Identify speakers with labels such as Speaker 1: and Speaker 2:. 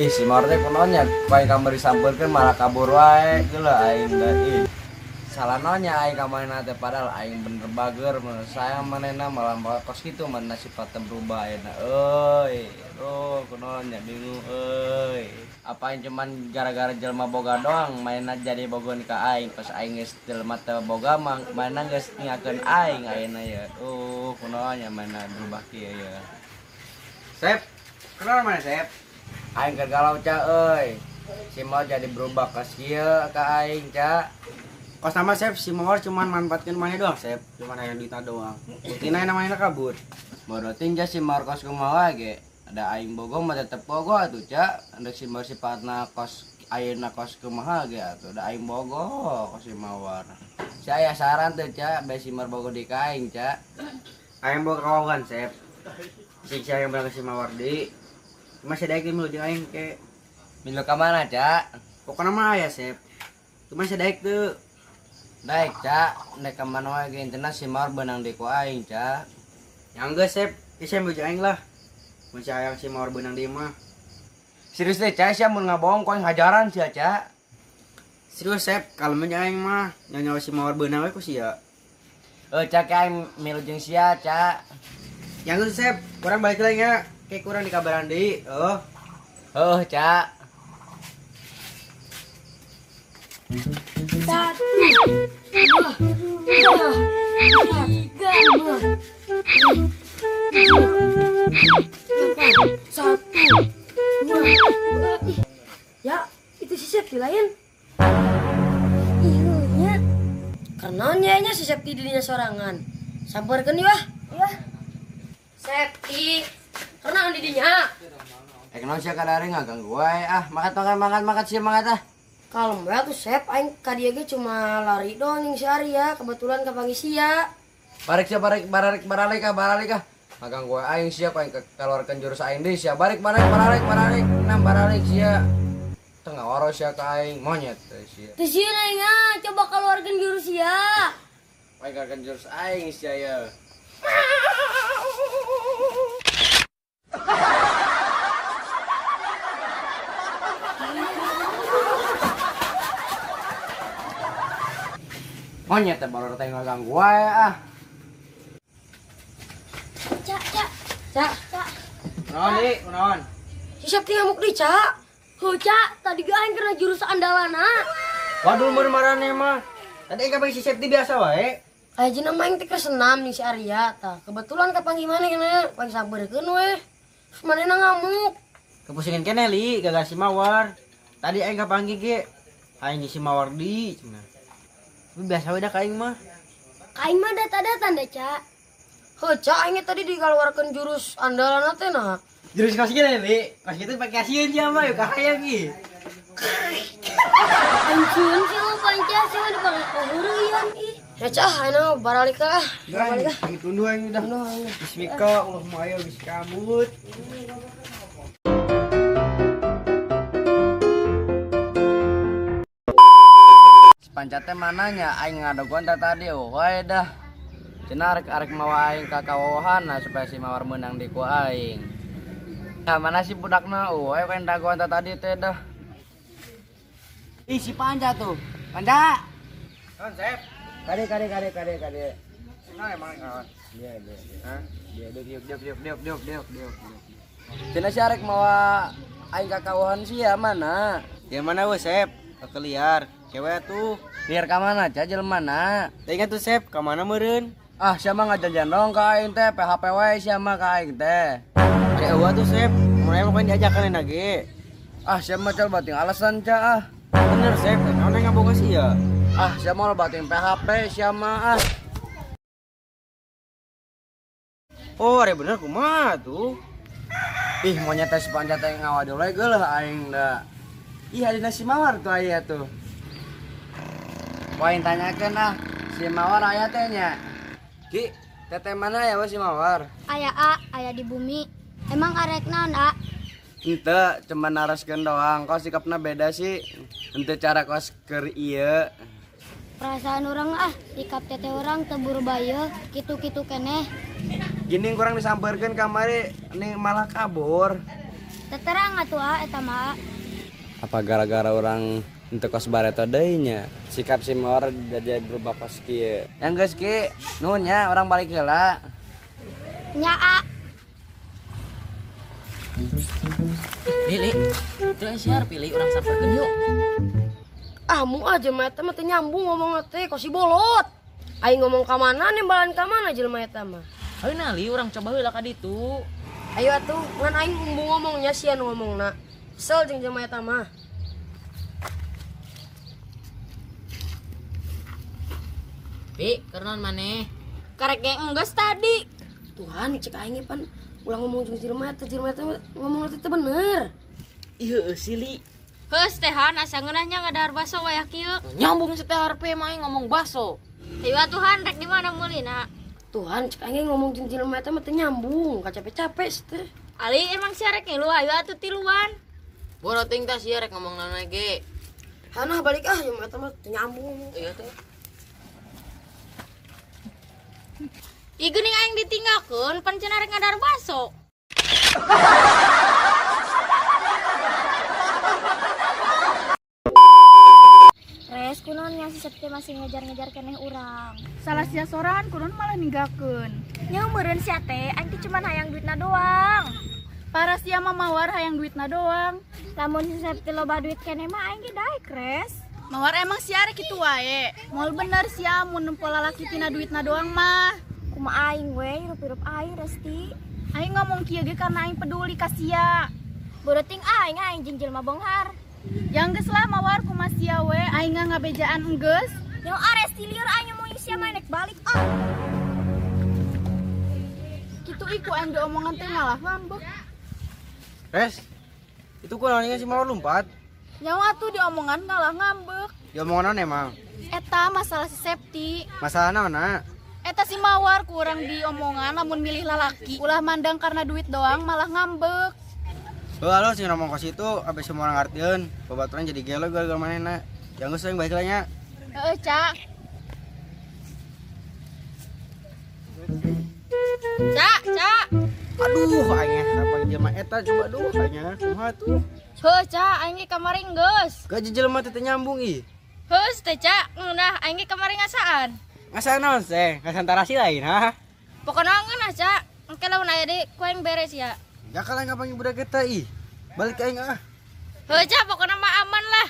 Speaker 1: Ih, si Mawar teh kunaon nya ku aing kamari disampeurkeun malah kabur wae geuleuh aing da ih. Salah naon nya aing ka manehna teh padahal aing bener bager mun sayang manehna malah kos kitu manehna sifatna berubah ayeuna euy. Aduh kunaon nya bingung euy. Apa aing cuman gara-gara jelema boga doang manehna jadi bogoheun ka aing pas aing geus jelema teu boga mah manehna geus ningakeun aing ayeuna ye. Duh kunaon nya manehna berubah kieu ye.
Speaker 2: Sep, kenal mana Sep?
Speaker 1: Aing keur galau ca euy. Si Mawar jadi berubah ka kieu ka aing ca.
Speaker 2: Kos nama Sep, si Mawar cuman manfaatkeun maneh doang Sep, cuman hayang duitna doang. Buktina namanya kabur.
Speaker 1: Bodoh tinggal si Mawar kos kumaha ge. Ada aing bogo mah tetep bogo atuh ca. Ada si Mawar sifatna kos ayeuna kos kumaha ge atuh. Da aing bogo kos si Mawar. Si aya saran teh ca, bae si Mawar bogo di ka aing ca.
Speaker 2: Aing boga kawawan Sep. Si hayang beunang si Mawar deui. Cuma si daek milu jeung aing ke.
Speaker 1: Milu ka mana ca?
Speaker 2: Pokona mah aya Sep. Cuma si daek teu.
Speaker 1: Daek ca, nek ka mana wae ge intina si Mawar beunang deui ku aing ca.
Speaker 2: Ya geus Sep, geus milu jeung aing lah. Mun si hayang si Mawar beunang deui mah.
Speaker 1: Serius teh ca, sia mun ngabohong ku aing hajaran sia ca.
Speaker 2: Serius Sep, kalem jeung aing mah, nyawa si Mawar beunang we ku sia.
Speaker 1: Ca ke aing milu jeung sia ca.
Speaker 2: Ya geus Sep, kurang balik lagi nya. Kayak kurang dikabaran deui. Oh.
Speaker 1: Heuh, Ca.
Speaker 3: 1, 2, 3, 4, 1, 2, 2. Ya, itu si Septi lain. Iya, karena nyanya si Septi dirinya sorangan. Samperkeun yeuh. Iya. Septi, karena didinya.
Speaker 1: Kenapa sih kadari ngaganggu wae ah, makan makan makan makan sih makan ah.
Speaker 3: Kalem wae atuh Sep, aing ka dieu ge cuma lari doang jeung si Arya, kebetulan kapanggih sia.
Speaker 1: Balik sia balik balik baralik ah baralik ah. Ngaganggu wae aing sia ku aing keluarkeun jurus aing deui sia. Balik balik baralik baralik, enam baralik sia. Tengah waro sia ka aing monyet teh sia.
Speaker 3: Teu sieun aing ah, coba keluarkeun jurus sia.
Speaker 1: Aing keluarkeun jurus aing sia ye. Monyet teh baru teh ngaganggu wae ah.
Speaker 3: Cak, cak, cak, cak.
Speaker 2: Kunaon deui, kunaon?
Speaker 3: Si Septi ngamuk deui, Cak. Heuh, Cak, tadi ge aing kena jurus andalana.
Speaker 2: Waduh, mun marane mah. Tadi aing kapanggih si Septi biasa wae.
Speaker 3: Aya jeung mah aing teh keur senam jeung si Arya tah. Kebetulan kapanggih maneh kena, aing sampeurkeun we. Terus manehna ngamuk.
Speaker 2: Kepusingin keneh li, gagal si Mawar. Tadi aing kapanggih ge, aing si Mawar di cenah. Tapi biasa we dah ka aing mah.
Speaker 3: Ka aing mah data-datan deh, Cak. Heuh, Cak, aing tadi dikeluarkeun jurus andalan teh nah.
Speaker 2: Jurus kos kieu li, kos kieu pake kasieun sia mah, yuk kahayang ieu.
Speaker 3: Anjun sih lu panca sih mah dipanggil ih. Ya Cak, ayeuna baralik ah. Baralik ah.
Speaker 2: Aing tunduh aing udah. Bismika, Allahumma ayo biskamut.
Speaker 1: Pancatnya mananya aing ngadoguan teh tadi wae dah. Cenah arek arek mawa aing ka kawawahan supaya si Mawar meunang di ku aing. Nah, mana sih budakna? Wae kan dagoan teh tadi teh dah. Ih si Panca tuh. Panca.
Speaker 2: Naon, Sep?
Speaker 1: Kade kade kade kade kade.
Speaker 2: Nah, emang naon?
Speaker 1: Dia dia.
Speaker 2: Hah?
Speaker 1: Dia dia diuk diuk diuk diuk diuk diuk. Cenah si arek mawa aing ka kawahan sia mana?
Speaker 2: Di mana we, Sep? Ke liar. Cewek tuh.
Speaker 1: Liar ka mana aja jelema mana?
Speaker 2: Teh ingat tuh Sep, ka mana meureun?
Speaker 1: Ah, sia mah ngajajan dong ka aing teh, PHP wae sia mah ka aing teh.
Speaker 2: Ari eueuh tuh Sep, mun aya mah diajakan lagi.
Speaker 1: Ah, sia mah cal bating alasan ca ah.
Speaker 2: Bener Sep, naon ngaboga sia?
Speaker 1: Ah, sia mah bating PHP sia mah ah.
Speaker 2: Oh, ari bener kumaha tuh?
Speaker 1: Ih, monyet teh si Panca teh ngawadul we geuleuh aing da. Ih, adina si Mawar tuh aya tuh. Poin tanyakeun ah, si Mawar aya teh nya. Ki, teteh mana ya si Mawar?
Speaker 4: Aya a, aya di bumi. Emang arek naon a?
Speaker 1: Henteu, cuma naraskeun doang. Kok sikapna beda sih? Henteu cara kos keur ieu.
Speaker 4: Perasaan orang ah, sikap teteh orang teu berubah ieu, kitu-kitu keneh.
Speaker 1: Gini kurang disampeurkeun kamari, nih malah kabur.
Speaker 4: Terang atuh ah eta mah.
Speaker 1: Apa gara-gara orang untuk kos bareto deui nya? Sikap si Mawar jadi berubah kos kieu. Yang geus ki, nuhun nya orang balik heula.
Speaker 4: Nya a.
Speaker 5: Lili, itu siar pilih orang samperkeun yuk.
Speaker 3: Ah mu aja jelema eta mah teu nyambung ngomong teh kos si bolot. Aing ngomong ka mana nembalan ka mana jelema eta mah.
Speaker 5: Ayo nali urang coba heula ka ditu.
Speaker 3: Ayo atuh ngan aing embung ngomongnya sia nu ngomongna. Kesel jeung jelema eta mah.
Speaker 5: Pi, keur naon maneh?
Speaker 6: Karek ge enggeus tadi.
Speaker 3: Tuhan cek aing pan ulah ngomong jeung jelema eta ngomong teh bener.
Speaker 5: Ih heueuh si Li.
Speaker 6: Heus tehan asa ngeunahnya ngadahar baso wayah kieu.
Speaker 5: Nyambung si teh harpe mah aing ngomong baso.
Speaker 6: Ayo atuhan rek di mana meulina?
Speaker 3: Tuhan cek aing ngomong jeung jelema eta mah teu nyambung, kacape-cape teh.
Speaker 6: Ali emang sia rek ngilu ayo atuh tiluan.
Speaker 5: Boro ting tah sia rek ngomong naon ge.
Speaker 3: Hanah balik ah jelema eta mah teu nyambung.
Speaker 5: Iya teh.
Speaker 6: Ih geuning aing ditinggalkeun pan cenah rek ngadahar baso.
Speaker 4: Res kunaon nya si Septi masih ngejar-ngejar keneh urang.
Speaker 7: Salah sia sorangan kunaon malah ninggalkeun.
Speaker 4: Nya meureun sia teh aing teh cuman hayang duitna doang.
Speaker 7: Para sia mah Mawar hayang duitna doang.
Speaker 4: Lamun si Septi loba duit keneh mah aing ge daek Res.
Speaker 7: Mawar emang sia rek kitu wae. Moal bener sia mun nempo lalaki tina duitna doang mah.
Speaker 4: Kumaha aing we hirup-hirup aing Resti.
Speaker 7: Aing ngomong kieu ge karena aing peduli ka sia.
Speaker 4: Beureting aing aing jeung jelema beunghar.
Speaker 7: Yang geus lah Mawar kumaha sia we aing ngabejaan enggeus.
Speaker 4: Yang Resti lieur aing ngomong sia mah nek balik ah.
Speaker 7: Kitu iku aing diomongan teh malah ngambek.
Speaker 2: Res, itu kunaon si Mawar lompat?
Speaker 7: Nyawa tuh diomongan malah ngambek.
Speaker 2: Diomongan naon emang?
Speaker 7: Eta masalah si Septi.
Speaker 2: Masalah naon na?
Speaker 7: Eta si Mawar kurang diomongan lamun milih lalaki. Ulah mandang karena duit doang malah ngambek.
Speaker 2: Heuh halo sing ngomong kos itu abis semua orang ngartieun. Babaturan jadi gelo gara-gara manehna. Yang geus aing balik lah nya.
Speaker 7: Heeh, Cak.
Speaker 6: Cak, Cak.
Speaker 2: Aduh, aing kapan jelema eta coba duh aing kumaha tuh.
Speaker 6: Heuh, Cak, aing ge kamari enggeus.
Speaker 2: Gaji jelema teh nyambung ih.
Speaker 6: Heus teh, Cak, ngeunah aing ge kamari ngasaan.
Speaker 2: Ngasaan naon seh? Ngasaan tarasi lain ha?
Speaker 6: Pokona ngeunah, Cak. Engke lamun aya deui ku aing beres ya.
Speaker 2: Ya kalah ngapain budak eta ih. Balik aing ah.
Speaker 6: Heuh, Cak, pokona mah aman lah.